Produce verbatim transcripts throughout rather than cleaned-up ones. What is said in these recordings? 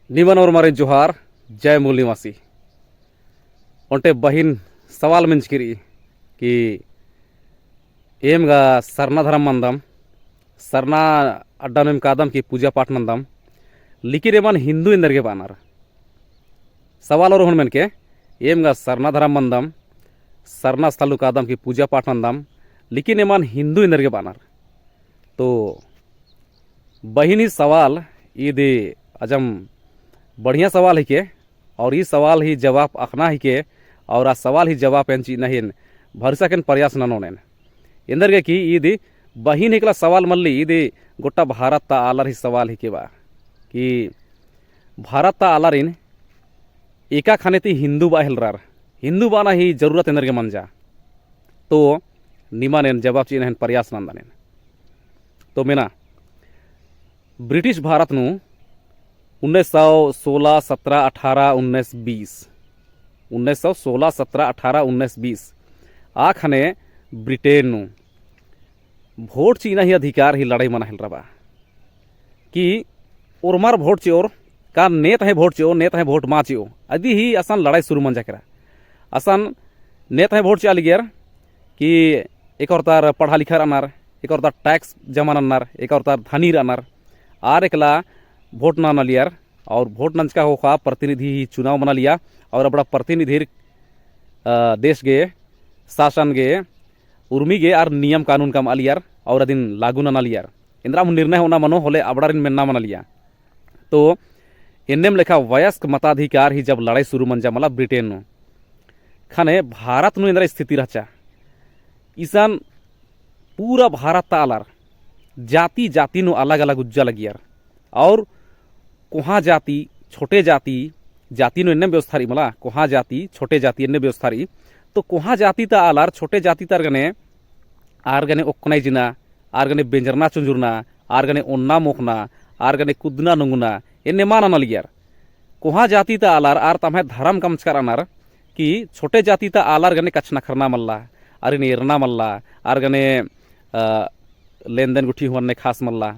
निमन ओर्मारिन जोहार, जय मूल निवासी। ओन्टे बहिन सवाल मेंजकी रई कि एम गा सरना धरम मन्दम, सरना अड्डा नू एम कादम कि पूजा पाठ नन्दम, लेकिन एमन हिन्दू एन्देरगे बअनर। सवाल ओरोहन मेनके, एम गा सरना धरम मन्दम, सरना स्थल नू कादम कि पूजा पाठ नन्दम, लेकिन एमन हिन्दू एन्देरगे बअनर। तो बहिनी सवाल ईद अजम बढ़िया सवाल हिके, और ई सवाल ही जवाब अख़ना हिके, और आ सवाल ही जवाब एन चिअना ही एन भरसकन प्रयास ननोन एन। एन्देरगे कि ईद बहिन हिकला सवाल मल्ली, ईद गोट्टा भारत ता आलर ही सवाल हिके बा कि भारत ता आलारिन एका ख़ने ती हिन्दू बआ हेलरर, हिन्दू बअना ही जरूरत एन्देरगे मंजा। तो निमन एन जवाब चिअना ही एन प्रयास नन्दन एन। तो मेना, ब्रिटिश भारत नू उन्नीस सौ सोलह, सत्रह, अठारह, उन्नीस, बीस, उन्नीस सौ सोलह, सत्रह, अठारह, उन्नीस, बीस, आ ख़ने ब्रिटेन नू वोट चिअना ही अधिकार ही लड़ाई मना हेलरा बा कि ओर्मर वोट चिओर, का नेतहे वोट चिओ, नेतहे वोट मा चिओ, अदी ही असन लड़ाई शुरू मंजा केरा। असन नेतहे वोट चिआ लगियर कि एका ओर्तर पढ़ा लिखा रअनर, एका ओर्तर tax जमा नन्नर, एका ओर्तर धनी रअनर, आर एकला वोट नना लियर, और वोट नंजका ख़ोख़ा प्रतिनिधि ही चुनाव मना लिया, और अबड़ा प्रतिनिधिर, अ, देश गे, शासन गे, उर्मी गे आर नियम कानून कमआ लियर, और अदिन लागू नना लियर। एन्दरा हूँ निर्णय होना मनो होले अबड़ारिन मेन्ना मना लिया। तो एन्नेम लेखा वयस्क मताधिकार ही जब लड़ाई शुरू मंजा मला ब्रिटेन नू, ख़ने भारत नू एन्दरा स्थिति रहचा। इसन पूरा भारत ता आलर जाति जाति नू अलग अलग उज्जा लगियर। और कोहाँ जाति, छोटे जाति, जाति नू एन्ने व्यवस्था रई मला, कोहाँ जाति, छोटे जाति एन्ने व्यवस्था रई। तो कोहाँ जाति ता आलर छोटे जाति ता आर गने, आर गने ओक्कनई जिना, आर गने बेंजरना चुंजुरना, आर गने ओन्ना मोख़ना, आर गने कुद्दना नुंगना, एन्ने मा नना लगियर। कोहाँ जाति ता आलर आर तम्है धरम कमचका रअनर कि छोटे जाति ता आलर गने कछनखरना मल्ला, आरिन एरना मल्ला, आर गने, अ, लेन देन गुट्ठी हूँ अन्ने खास मल्ला।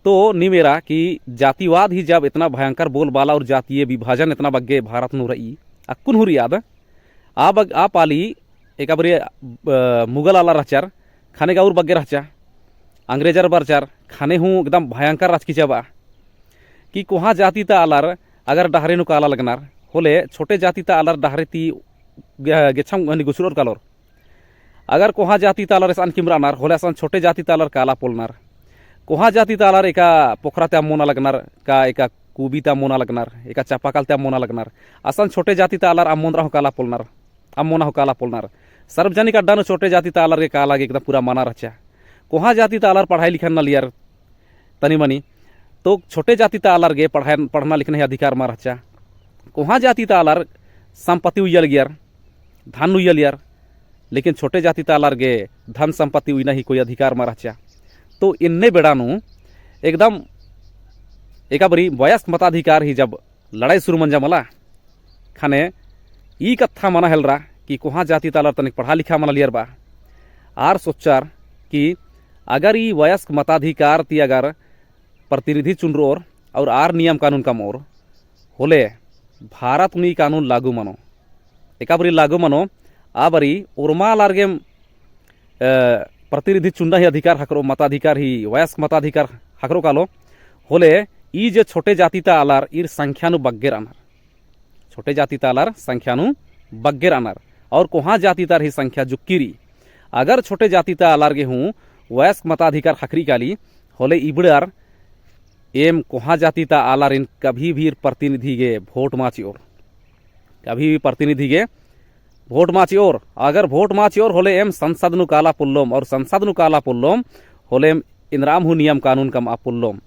तो नीम एरा कि जातिवाद ही जब इतना भयंकर बोलबाला और जातीय विभाजन इतना बग्गे भारत नू रई, अक्कुन हूँ रई आद, आ बग-, आ पाली एका बारी, अ, मुगल आलर रहचर, ख़ने गा और बग्गे रहचा, अंग्रेजर बरचर, ख़ने हूँ एकदम भयंकर रहचकी चबा कि कोहाँ जाति ता आलर अगर डहरे नू काला लगनर, होले छोटे जाति ता आलर डहरे ती गे-, गेछम हनी गुछरोर कालोर। अगर कोहाँ जाति ता आलर एसन किमरानर, होले असन छोटे जाति ता आलर काला पोलनर। कोहाँ जाति ता आलर एका पोखरा ता अम्मोना लगनर, का एका कुबी ता अम्मोना लगनर, एका चापाकल ता अम्मोना लगनर। असन छोटे जाति ता आलर अम्मोना हूँ काला पोलनर, अम्मोना हूँ काला पोलनर। सार्वजनिक अड्डा नू छोटे जाति ता आलर गे काला गे एकदम पूरा मना रहचा। कोहाँ जाति ता आलर पढ़ाई लिखा नना लियर तनी मनी, तो छोटे जाति ता आलर गे पढ़ाई, पढ़ना लिखना ही अधिकार मा रहचा। कोहाँ जाति ता आलर संपत्ति उइया लगियर, धन उइया लगियर, लेकिन छोटे जाति ता आलर गे धन संपत्ति उइना ही कोई अधिकार मा रहचा। तो इन्ने बेड़ा नू एकदम एका बारी वयस्क मताधिकार ही जब लड़ाई शुरू मंजा मला, ख़ने ई कत्था मना हेलरा कि कोहाँ जाति ता आलर तनिक पढ़ा लिखा मना लियर बा। आर सोचर कि अगर ई वयस्क मताधिकार ती अगर प्रतिनिधि चुनरओर और आर नियम कानून कमओर, होले भारत नू ई कानून लागू मनो। एका बारी लागू मनो, आ बारी ओर्मा आलर गे, अ, प्रतिनिधि चुनना ही अधिकार ख़क्खरो, मताधिकार ही, वयस्क मताधिकार ख़क्खरो कालो, होले ई जे छोटे जाति ता आलर ईर संख्या नू बग्गे रअनर। छोटे जाति ता आलर संख्या नू बग्गे रअनर। और कोहाँ जाति ता आलर ही संख्या जुक्की रई। अगर छोटे जाति ता आलर गे हूँ वयस्क मताधिकार ख़क्खरई काली, होले इबड़ार एम कोहाँ जाति ता आलारिन कभी भी प्रतिनिधि गे वोट मा चिओर। कभी भी प्रतिनिधि गे वोट मा चिओर। अगर वोट मा चिओर होले एम संसद नू काला पोल्लोम, और संसद नू काला पोल्लोम होले एम इन्द्राम हूँ नियम कानून कमआ पोल्लोम।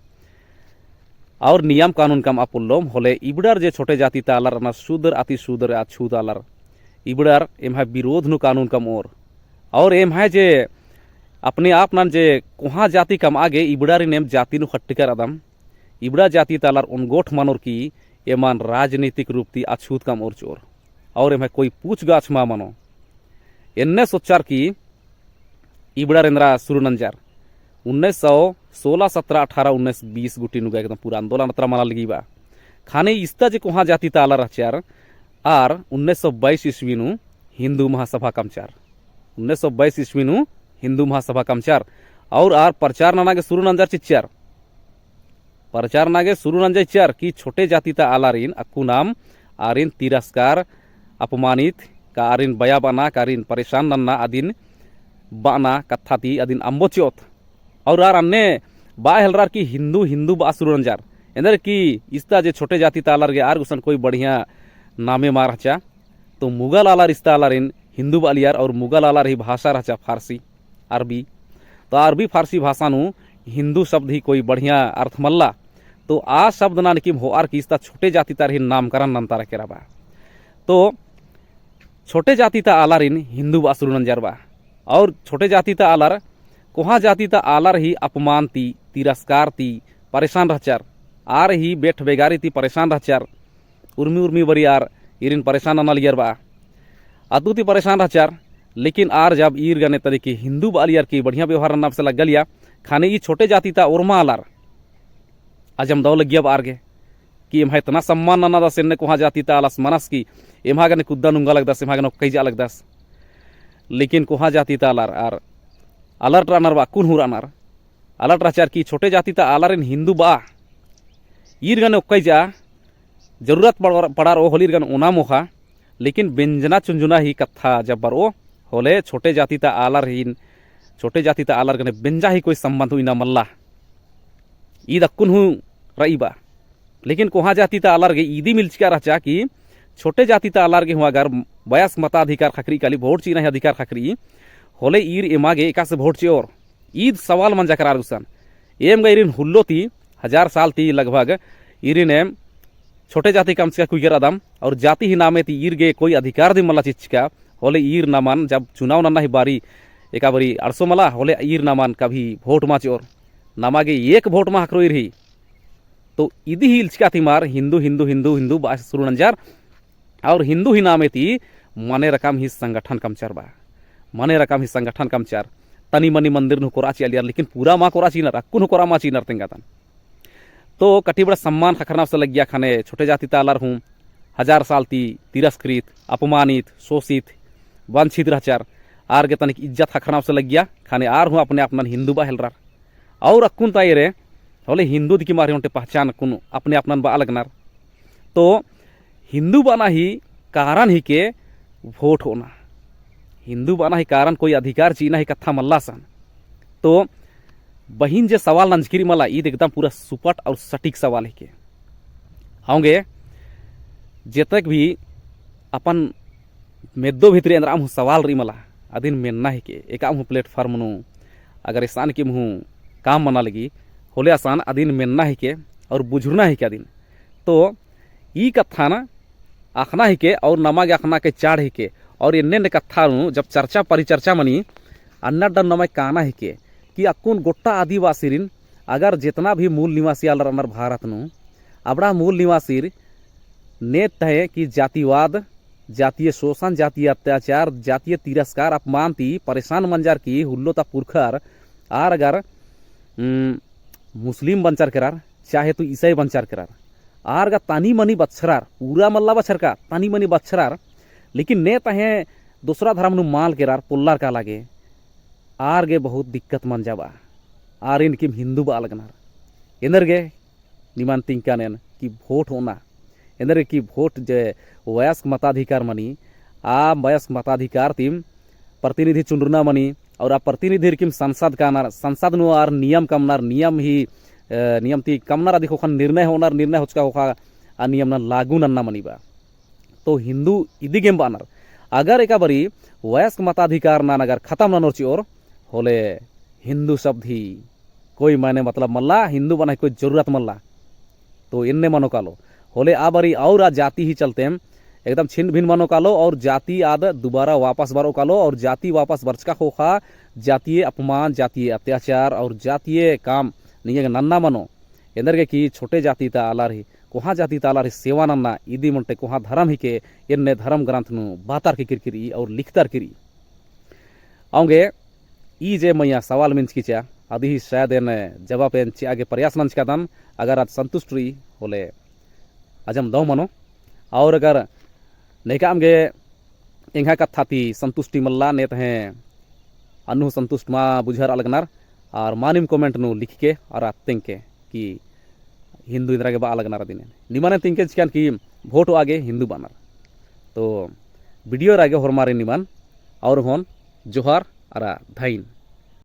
और नियम कानून कमआ पोल्लोम होले इबड़ार जे छोटे जाति ता आलर रअनर, शूद्र, अति शूद्र, अछूत आलर, इबड़ार एम्है विरोध नू कानून कमओर। और एम्है जे अपने आप नन जे कोहाँ जाति कमआ गे इबड़ारिन एम जाति नू ख़ट्टकर अदम, इबड़ा जाति ता आलर ओनगोठ मनोर की एमन राजनीतिक रूप ती अछूत कमओर चिओर। और एम्है कोई पूछगाछ मा मनो। एन्ने सोच्चर की इबड़ार एन्द्रा शुरू नंजर। उन्नीस सौ सोलह, सत्रह, अठारह, उन्नीस, बीस गुट्ठी नू गा एकदम पूरा आंदोलन अतरा मना लगी बा। ख़ने इस्ता जे कोहाँ जाति ता आलर रहचर, आर उन्नीस सौ बाईस ईस्वी नू हिंदू महासभा कमचर। उन्नीस सौ बाईस ईस्वी नू हिंदू महासभा कमचर। और आर प्रचार नना गे शुरू नंजर चिच्चर। प्रचार नना गे शुरू नंजर चिच्चर कि छोटे जाति ता आलारिन अक्कु नाम आरिन तिरस्कार, अपमानित, का आरिन बया बअना, का आरिन परेशान नन्ना अदिन बअना कत्था ती अदिन अम्बो चिओत। और आर अन्ने बआ हेलरर कि हिंदू, हिंदू बआ शुरू नंजर। एन्देर कि इस्ता जे छोटे जाति ता आलर गे आर गुसन कोई बढ़िया नामे मा रहचा। तो मुगल आलर इस्ता आलारिन हिंदू बआलियर और मुगल आलर ही भाषा रहचा फारसी, अरबी। तो अरबी फारसी भाषा नू हिंदू शब्द ही कोई बढ़िया अर्थ मल्ला। तो आ शब्द ननकिम होअर कि इस्ता छोटे जाति ता आर ही नामकरण नन्तारआ केरा बआ। तो छोटे जाति ता आलारिन हिंदू बआ शुरू नंजर बआ। और छोटे जाति ता आलर, कोहाँ जाति ता आलर ही अपमान ती, तिरस्कार ती परेशान रहचर। आर ही बेठ बेगारी ती परेशान रहचर। उर्मी उर्मी बारी आर ईरिन परेशान ननालियर बआ। अदु ती परेशान रहचर, लेकिन आर जब ईर गने तनिक हिंदू बआलियर कि बढ़िया व्यवहार नन्ना बेसे लग्गालिया, ख़ने ई छोटे जाति ता ओर्मा आलर अजम दव लग्गिया बआ आर गे कि एम्हा इतना सम्मान ननादस एन्ने कोहाँ जाति ता आलस मनस कि एम्हा गने कुद्दा नुंगा लगदस, एम्हा गने ओक्कइजा लगदस। लेकिन कोहाँ जाति ता आलर आर alert रअनर बआ, अक्कुन हूँ रअनर। Alert रहचर कि छोटे जाति ता आलारिन हिंदू बआ ईर गने ओक्कइजा, जरूरत पड़र, पड़ारओ होले ईर गने ओना मोख़ा, लेकिन बेंजना चुंजुना ही कत्था जब बरओ होले छोटे जाति ता आलर ही, छोटे जाति ता आलर गने बेंजा ही कोई संबंध हूँ इन्ना मल्ला। ईद अक्कुन हूँ रई बआ। लेकिन कोहाँ जाति ता आलर गे इदी मिलचका रहचा कि छोटे जाति ता आलर गे हूँ अगर वयस्क मताधिकार ख़क्खरई काली, vote चिअना ही अधिकार ख़क्खरई, होले ईर एमा गे एकासे vote चिओर। ईद सवाल मंजा केरा आर गुसन। एम गा ईरिन हुल्लो ती, हजार साल ती लगभग ईरिन एम छोटे जाति कमचका कुइगर अदम, और जाति ही नामे ती ईर गे कोई अधिकार दिम मल्ला चिच्चका, होले ईर नमन जब चुनाव नन्ना ही बारी, एका बारी अंड़सो मला, होले ईर नमन कभी vote मा चिओर। नमा गे एक vote मा ख़क्खरो ईर ही। तो इदी ही इल्चका तिम आर हिंदू, हिंदू, हिंदू, हिंदू बआ शुरू नंजर। और हिंदू ही नामे ती मने रकम ही संगठन कमचर बआ। मने रकम ही संगठन कमचर। तनी मनी मंदिर नू कोरआ चिआलियर, लेकिन पूरा मा कोरआ चिअनर, अक्कुन हूँ कोरआ मा चिअनर तेंगादन। तो कटिबड़ा सम्मान ख़क्खरना बेसे लग्गिया ख़ने छोटे जाति ता आलर हूँ हजार साल ती तिरस्कृत, अपमानित, शोषित, वंचित रहचर। आर गे तनिक इज्जत ख़क्खरना बेसे लग्गिया ख़ने आर हूँ अपने आपनन हिंदू बआ हेलरर। और अक्कुन ता एरे होले हिंदू दिकिम आर ही ओन्टे पहचान अक्कुन अपने आपनन बआ लगनर। तो हिंदू बअना ही कारण हिके vote होना। हिंदू बअना ही कारण कोई अधिकार चिअना ही कत्था मल्ला असन। तो बहिन जे सवाल नंजकी रई मला, ईद एकदम पूरा सुपट और सटीक सवाल हिके। औंगे जेतक भी अपन मेद्दो भितरी एन्दरा हूँ सवाल रई मला, अदिन मेन्ना हिके, एका हूँ platform नू अगर एसानिकिम हूँ काम मना लगी, होले असन अदिन मेन्ना हिके और बुझुरना हिके अदिन। तो ई कत्थन अख़ना हिके और नमा गे अख़ना के चाड़ हिके। और एन्ने एन्ने कत्था नू जब चर्चा परिचर्चा मनी, अन्ने अड्डन नमय काना हिके कि अक्कुन गोट्टा आदिवासीरिन अगर जेतना भी मूल निवासी आलर रअनर भारत नू, अबड़ा मूल निवासीर ने तहे कि जातिवाद, जातीय शोषण, जातीय अत्याचार, जातीय तिरस्कार, अपमान ती परेशान मंजर की हुल्लो ता पुरखर आर अगर, उम, मुस्लिम बंचर केरर, चाहे तो ईसाई बंचर केरर, आर गा तनी मनी बछरर, पूरा मल्ला बछरका, तनी मनी बछरर, लेकिन ने तहे दोसरा धर्म नू मल केरर, पोल्लर काला गे, आर गे बहुत दिक्कत मंजा बआ। आरिन किम हिंदू बआ लगनर। एन्देर गे निमन तिंकानेन कि vote होना। एन्देर गे कि vote जे वयस्क मताधिकार मनी, आ वयस्क मताधिकार तिम प्रतिनिधि चुनरना मनी, और आ प्रतिनिधिर किम संसद कानर, संसद नू आर नियम कमनर, नियम ही, अ, नियम ती कमनर अदी ख़ोख़ा निर्णय होनर, निर्णय होचका ख़ोख़ा आ नियम नन लागू नन्ना मनी बआ। तो हिंदू इदी गेम बअनर। अगर एका बारी वयस्क मताधिकार नन अगर खतम ननोर चिओर, होले हिंदू शब्द ही कोई मायने मतलब मल्ला, हिंदू बअना ही कोई जरूरत मल्ला। तो एन्ने मनो कालो। होले आ बारी और आ जाति ही चलतेम एकदम छिन्न भिन्न मनो कालो और जाति आद दुबारा वापस बरओ कालो और जाति वापस बरचका ख़ोख़ा जातीय अपमान, जातीय अत्याचार और जातीय काम निंगा गे नन्ना मनो। एन्देर गे कि छोटे जाति ता आलर ही, कोहाँ जाति ता आलर ही सेवा नन्ना, इदी ओन्टे कोहाँ धरम हिके, एन्ने धरम ग्रंथ नू बअतारकी किरकिरी और लिखतारकी रई। औंगे ई जे मइय्याँ सवाल मेंजकी चिआ, अदी ही शायद एन जवाब एन चिआ गे प्रयास नंजकादन, अगर आद संतुष्ट रई होले अजम दव मनो। और अगर नेकाम गे एंग्है कत्था ती संतुष्टि मल्ला ने तहें अन्नु संतुष्ट मा बुझार अलगनर, और मानिम comment नू लिखके और आत्तेंके कि हिंदू इन्द्रा गे बआ लगनर अदिन। निमन तिंके चिकन कि vote आगे हिंदू बअनर। तो video रागे होरमारे निमन और होन जोहार अरा धइन।